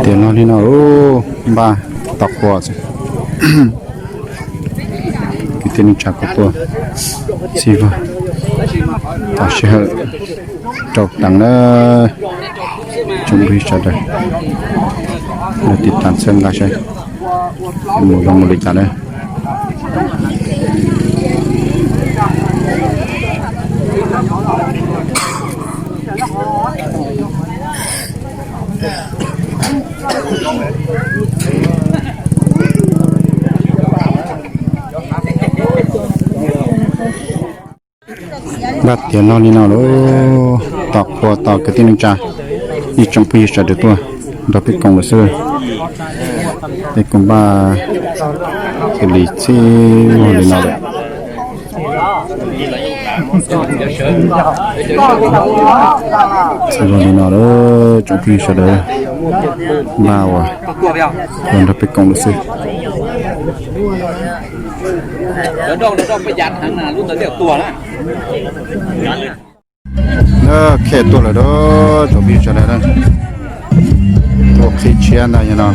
Tiav los li no, npaj tos qhua xwb. Kwv tij neej tsa kuj tuaj txhij vog tos sij hawm rau teev na. Tsoom phooj ywg sawv daws, tiv thaiv txhawb nqa saib mus zoo mus li cas na. Npaj tiav los li no lawm, tos qhua tos kwv tij neej tsa, ib tsoom phooj ywg sawv daws tuaj nrog peb koom lawm xwb. Peb kuj npaj cia li txhij vog li no lawm. Txhij vog li no lawm, tsoom phooj ywg sawv daws npaj uas los nrog peb koom lawm xwb. Khej tuaj lawm, tsoom phooj ywg sawv daws, tuaj qhib tshiab ntag no.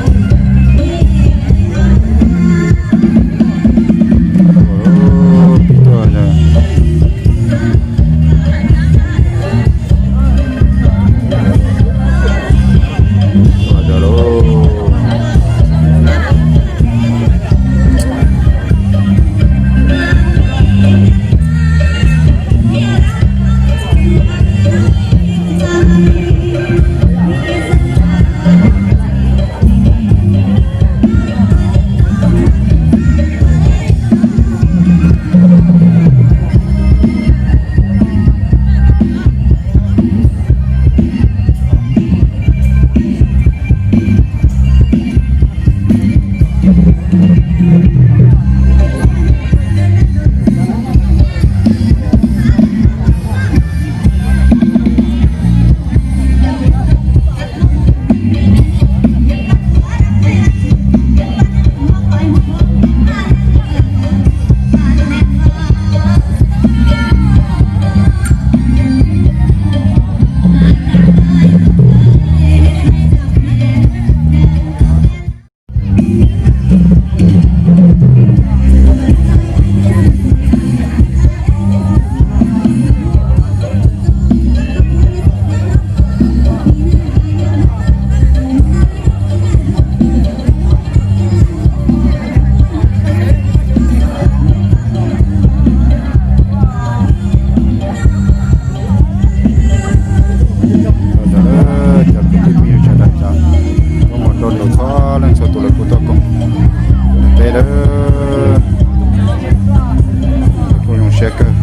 Cov kwv tij phooj ywg sawv daws, cov muaj hmoo rau txhua leej txhua tus lawv kuj tuaj koom peb lawm, kuj zoo siab kawg.